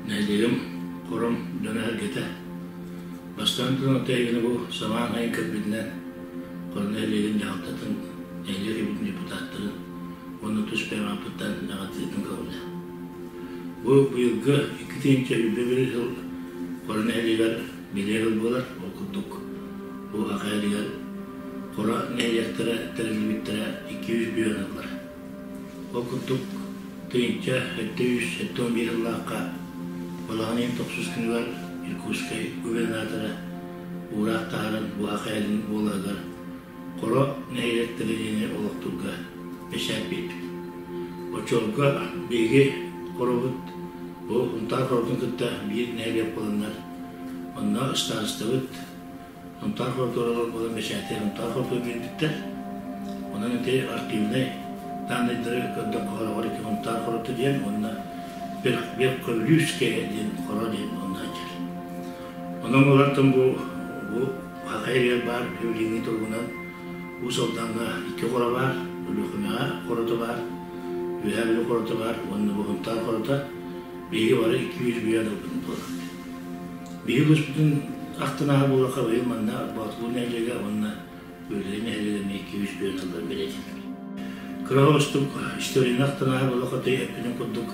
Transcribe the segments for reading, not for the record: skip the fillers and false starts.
Нэһилиэгим Хором дьоно-сэргэтэ бастаан туран эһигини бу самаан айан кэлбитинэн Хоро нэһилиэгин дьаһалтатын, нэһилиэк эбитин депутаттарын уонна тус бэйэм ааппыттан эҕэрдэлэрин көҕүлэ. Бу быйылгы 2021 сыл Хоро нэһилиэгэр бэлиэ сыл буолар. Ол курдук бу Аха иһигэр Хоро нэһилиэктэрэ тэриллибиттэрэ 200 бүөн ыллар. Ол курдук, 1771 сыллаахха балаҕан ыйын тохсус күнүгэр Иркутскай губернатора уураах таһааран Буһаахайалын буоларыгар Хоро нэһилиэктэрэ диэни олохтуурга бэчээт биэрбит. Оччолорго биһиги хоробут бу Сунтаар хоротун кытта биир нэһилиэк буоланнар, онно ыстаарыстабыт Сунтаар хоротуоралар буолан бэчээттиир Сунтаар хоротуор биэрбиттэр. Онон ити архивнай дааннайдары көрдөххө хороҕор ити Сунтаар хорото диэн уонна Верховлюская диэн хоро диэн онно сылдьар. Онон олортон бу бу Хахай иһигэр баар билиҥҥи туругунан Уус Алдаҥҥа икки хоро баар, Өлүөхүмэҕэ хорото баар, Үөһээ Бүлүү хорото баар уонна бу Сунтаар хорото биһиги бары 200 бүөн ылбытын буолабыт. Биһиги улууспутун ахтан ааһар буоллахха быйыл манна Боотулуу нэһилиэгэ уонна Үөдүгэй нэһилиэгэ эмиэ 200 бүөн ыллар бэлиэтэнэр. Кыра оҕустук историяны ахтан ааһар буоллахха тый эппитин курдук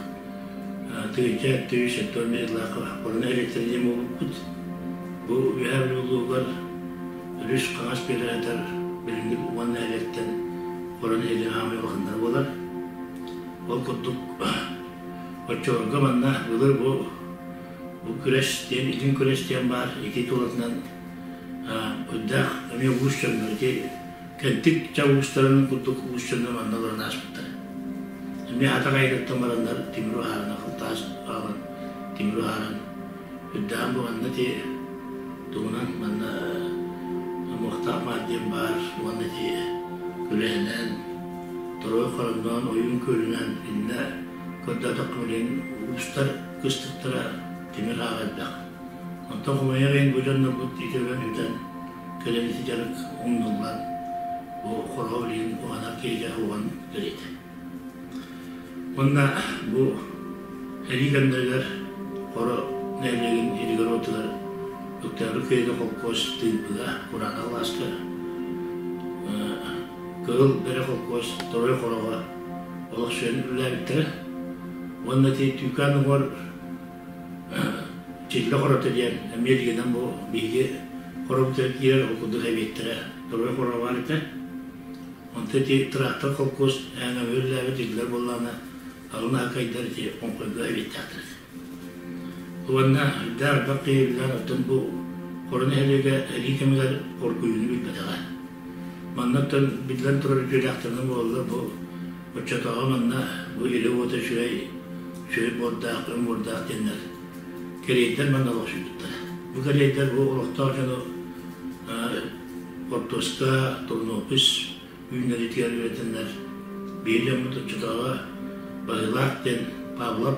тыһыынча 771 сыллаахха Хоро нэһилиэктэрэ диэн буолбуппут. Бу Үөһээ Бүлүү улууһугар өрүс хаҥас биэрэр билиҥҥи уон нэһилиэктэн Хоро нэһилиэгэ хаамай улаханнара буолар. Ол курдук оччолорго манна былыр бу Бу күрэс диэн, илин күрэс диэн баар ити тулатынан үрдээх эмиэ уус дьоннор ити Кэнтик ча уустарын курдук уус дьоннор манна олорон ааспыттара. Эмиэ хатах айгыттан бараннар тимир уһааран таас аҕалан тимир уһааран үрдээн бу манна ити тугунан манна Муохтаах Маар диэн баар уонна ити күрэһинэн торуой хоронноон ойуун күөлүнэн иннэ көрдөөтөххө билигин уустар кыстыктара тимир аах элбэх. Онтон хомойуох иһин бу дьоннорбут ити өлөн бүтэн кэлэн ити дьарык умнуллан бу хороҕо билигин уһанар киһигэ уһан кэлиитэ. Уонна бу сэрии кэмнэригэр Хоро нэһилиэгин иригэр-уотугар Өктөөбүр Күөйгэ холкуос Тыымпыга, Кураанах алааска, Кыһыл Бэрэ холкуос Торуой Хороҕо олохсуйан үлэлээбиттэрэ. Уонна ити Түүкээн уҥуор Чиллэ хорото диэн эмиэ илигинэн бу биһиги хоробутугар киирэр ол курдук эбиэттэрэ Торуой Хоро баар этэ. Онтон ити трактор холкуос ээҥэбэ үлэлээбит иллэр буоллаҕына алын аакайдар ити оҥхойго эбиэттээхтэр этэ. Уонна үрдээх элбэх киһи үлэлээн оттон бу Хоро нэһилиэгэ эрии кэмигэр хоргуйууну билбэтэҕэ. Манна оттон биллэн турар үтүөлээхтэринэн буолаллар бу оччотооҕу манна бу илэ-уота үчүгэй үчүгэй буордаах, өҥ буордаах диэннэр кэриэйдэр манна олохсуйбуттара. Бу кэриэйдэр бу олохтоох дьону хортуоска, турнопис үүннэриитигэр үөрэтэннэр биир дьоммут оччотооҕу Баһыылаах диэн Павлов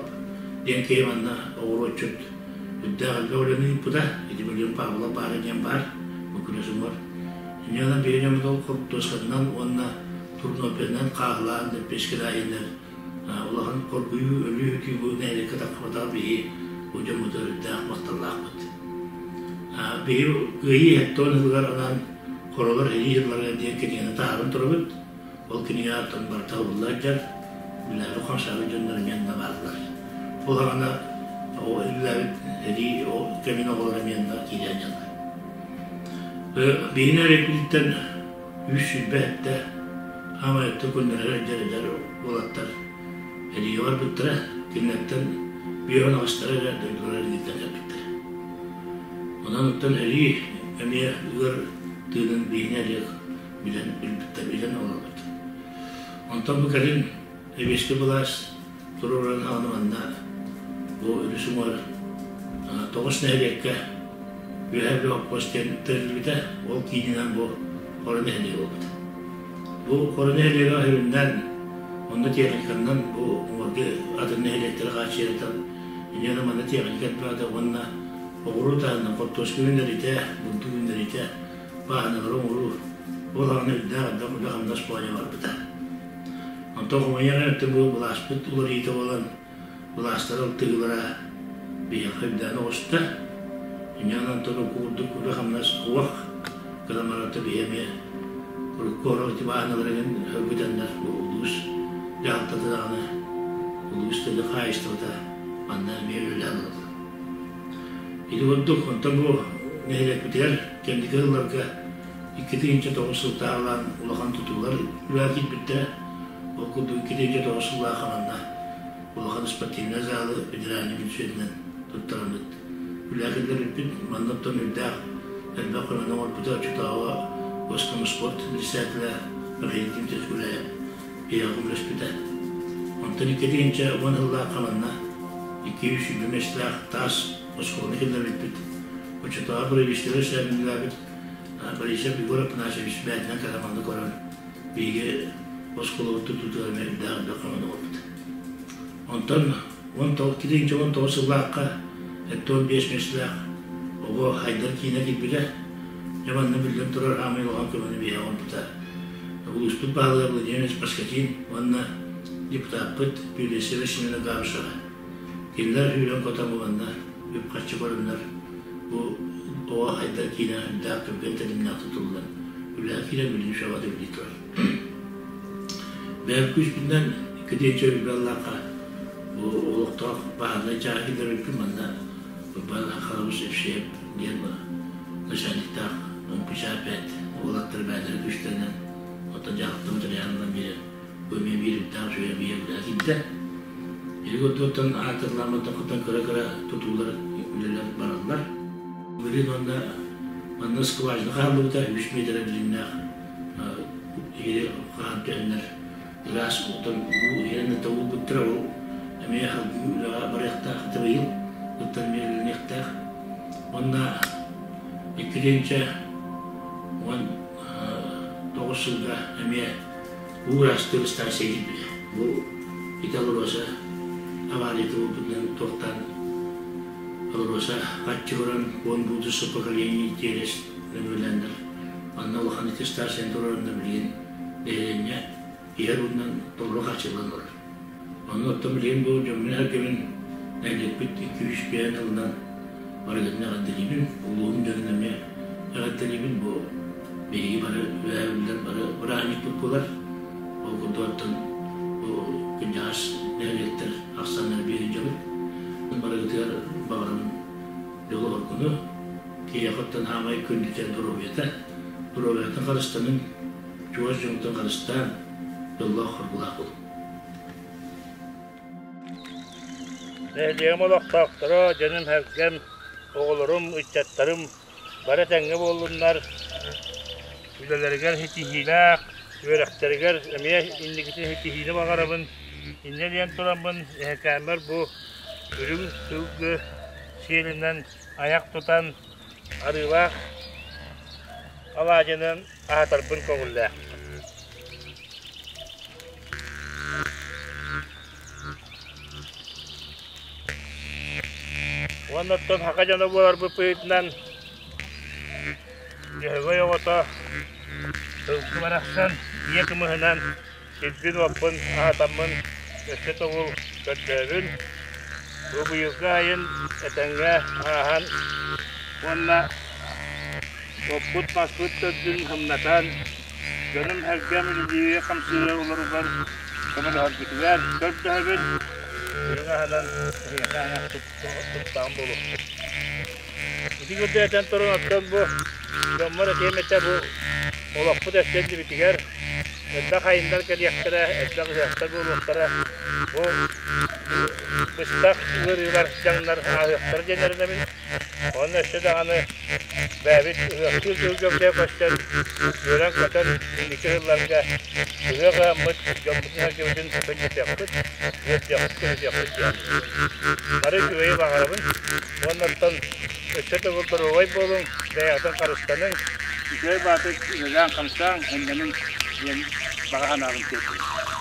диэн киһи манна оҕуруотчут үрдээх элбэх үлэни ыыппыта. Ити билигин Павлов баара диэн баар, бу күнүс уҥуор. Инньэ гынан биир дьоммут ол хортуосканан уонна турнопинынан хааһылаан лэппиэскэлээһиннэр улахан хоргуйуу, өлүү-сүтүү бу нэһилиэккэ тахсыбатаҕа биһи бу дьоммутугар үрдээх махталлаахпыт. Биһи Кыайыы 70 сылыгар анаан Хоролор сэрии сылларыгар диэн кинигэни таһааран турабыт. Ол кинигэ аттан барыта ылыллар дьон, үлэлээбит хамсаабыт дьоннор эмиэ онно бааллар. Ол саҕана үлэлээбит сэрии кэмин оҕолоро эмиэ онно киирэн дьаллар. Биһиги нэһилиэкпититтэн 127 хаамай өттө күннэригэр дьэр эдэр уолаттар сэриигэ барбыттара. Кинилэртэн биир аҕыстара эрэ дойдулара эргиллэн кэлбиттэрэ. Онон оттон сэрии эмиэ ыар тыынын биһиги нэһилиэк билэн билбиттэр, билэн олорбут. Онтон бу кэлин Сэбиэскэй былаас туруоран аҕаны манна бу өрүс уҥуор тоҕус нэһилиэккэ Үөһээ Бүлүү холкуос диэн тэриллибитэ. Ол киининэн бу Хоро нэһилиэгэ буолбута. Бу Хоро нэһилиэгэ сүрүннээн онно техниканан бу уҥуоргу атын нэһилиэктэри хааччыйартан инньэ манна техника элбээтэ уонна оҕуруот аһынан хортуоска үүннэриитэ, бурдук үүннэриитэ, бааһыналары оҥоруу ол аҕана үрдээх элбэх үлэ-хамнас буолан барбыта. Онтон хомойуох өттө бу былааспыт уларыйыыта буолан былаастар алтыһыылара Биһиэхэ үрдээн оҕуста. Инньэ онтон курдук үлэ-хамнас уох кыламарата биһи эмиэ урукку орох ити бааһыналарыгын өлгүтэннэр бу улуус дьаһалтата даҕаны улуус тыа хаһаайыстыбата манна эмиэ үлэлээн олорор. Ити курдук онтон бу нэһилиэкпитигэр кэнники сылларга 2009 сылтааҕылаан улахан тутуулар үлэҕэ киирбиттэрэ. Ол курдук 2009 сыллаахха манна улахан спортивнай залы федеральнай бүддьүөтүнэн туттараммыт үлэҕэ киллэрбиппит. Манна оттон үрдээх элбэх көмөнү оҥорбута оччотооҕу Госкомспорт председателэ Михаил Дмитриевич Гуляев биһиэхэ көмөлөспүтэ. Онтон 2010 сыллаахха манна 220 миэстэлээх таас оскуоланы киллэрбиппит. Оччотооҕу правительство сэбинилээбит Борисов Егор Афанасьевич бэйэтинэн кэлэн манна көрөн биһиги оскуолабыт тутуутугар эмиэ үрдээх элбэх көмөнү оҥорбут. Онтон 19 сыллаахха 75 миэстэлээх оҕо Хайдар киинэ киирбитэ. Дьэ манна биллэн турар саамай улахан көмөнү биһиэхэ оҥорбута. Улууспут баһылыга Владимир Паскатин уонна депутаппыт Юлия Семеновна Габышева. Кинилэр сүүрэн-көтөн буланнар, үп-харчы көрөннөр бу оҕо Хайдар киинэ үрдээх түргэн тэтимнээх тутуллан үлэҕэ киирэн билигин шабат үлэлии турар. Бэйэм күүспүнэн икки тыһыынча бу олохтоох баһаарынай чааһы киллэрбиппин манна Урбаан Хахалабыс Евсеев диэн начальниктаах МПЧ-5 уолаттар бэйэлэрэ күүстэринэн оттон дьаһалта материалынан биэрэн бу эмиэ биир үрдээх үчүгэй эбийиэк үлэҕэ киирдэ. Ити курдуктан аатырламмытыттан кыра-кыра тутуулар үлэлэр бараллар. Билигин уонна манна скважина хааллыбыта үс миэтэрэ билимнээх иһири хаһан түһэннэр ыраас оттон уу иһирэн да уулбуттара ол эмиэ салгыы үлэҕэ барыахтаах этэ быйыл ыттан эмиэ үлэлэниэхтээх. Уонна 2019 сылга эмиэ уу ыраастыыр станция киирбитэ. Бу ити АЛРОСА аварията буолбутунан туохтаан АЛРОСА хаччы баран он будущего поколения интерес нөҥүөлээннэр манна улахан ити станцияны туруораннар билигин нэһилиэнньэ иһэр уунан толору хааччыллан олорор. Онно оттон билигин бу дьоммун-сэргэбин нэһилиэкпит икки-үс биээн ылынан барыгытын эҕэрдэлиибин, улууһум дьонун эмиэ эҕэрдэлиибин. Бу биһиги бары үөһээ бары бырааһынньыкпыт буолар. Ол курдук оттон бу кырдьаҕас нэһилиэктэр ахсааннара биһиги дьоммут. Барыгытыгар баҕарабын дьолу-соргуну, киһиэхэ оттон аамай күндүтэ доруобуйата, доруобуйатын харыстаныҥ, чугас дьоҥтон харыстаан, дьоллоох-хоргулаах буолуҥ. Нэһилиэгим олохтоохторо, дьонум-сэргэм, оҕолорум, ыччаттарым бары этэҥҥэ буоллуннар, үлэлэригэр ситиһиилээх, үөрэхтэригэр эмиэ инникитин ситиһиини баҕарабын. Инньэ диэн тураммын эһэкээммэр бу үрүҥ сылгы сиэлинэн айах тутан арыылаах алаадьынан аһатарбын көҥүллээх. Уонна оттон саха дьоно буоларбыт быһыытынан Дьөһөгөй оҕото сылгы барахсан ийэ кымыһынан сирбин-уоппун аһатаммын өссө төгүл көрдөөбүн. Бу быйылгы айын этэҥҥэ ааһан уонна оппут-маспыт төрдүн сымнатан, дьонум-сэргэм үлэлиири-хамсыыры олоругар көмөлөһөргүтүгэр көрдөһөбүн. Үрүҥ аһынан эһиэхэ туттаҕым буолуохтун. Ити курдук этэн туран оттон бу дьоммор этиэм этэ бу олохпут өссө иннибитигэр элбэх айыннар кэлиэхтэрэ, элбэх ыһыахтар буолуохтара. Бу быстах ыарыылар, дьаҥнар ааһыахтара диэн эрэнэбин. Уонна өссө даҕаны бэйэбит ыһыахтыыр түһүлгэбитигэр көстөн, үөрэн-көтөн инники сылларга ыһыах ыһаммыт дьоммутун-сэргэбитин көнньүтүөхпүт, үөрдүөхпүт-көтүтүөхпүт диэн. Бары үчүгэйи баҕарабын уонна оттон өссө төгүл доруобай буолуҥ, бэйэҕитин харыстаныҥ, үчүгэй баатык үлэлээн-хамсааҥ, эмнэниҥ диэн баҕа санаабын тиэрдэбин.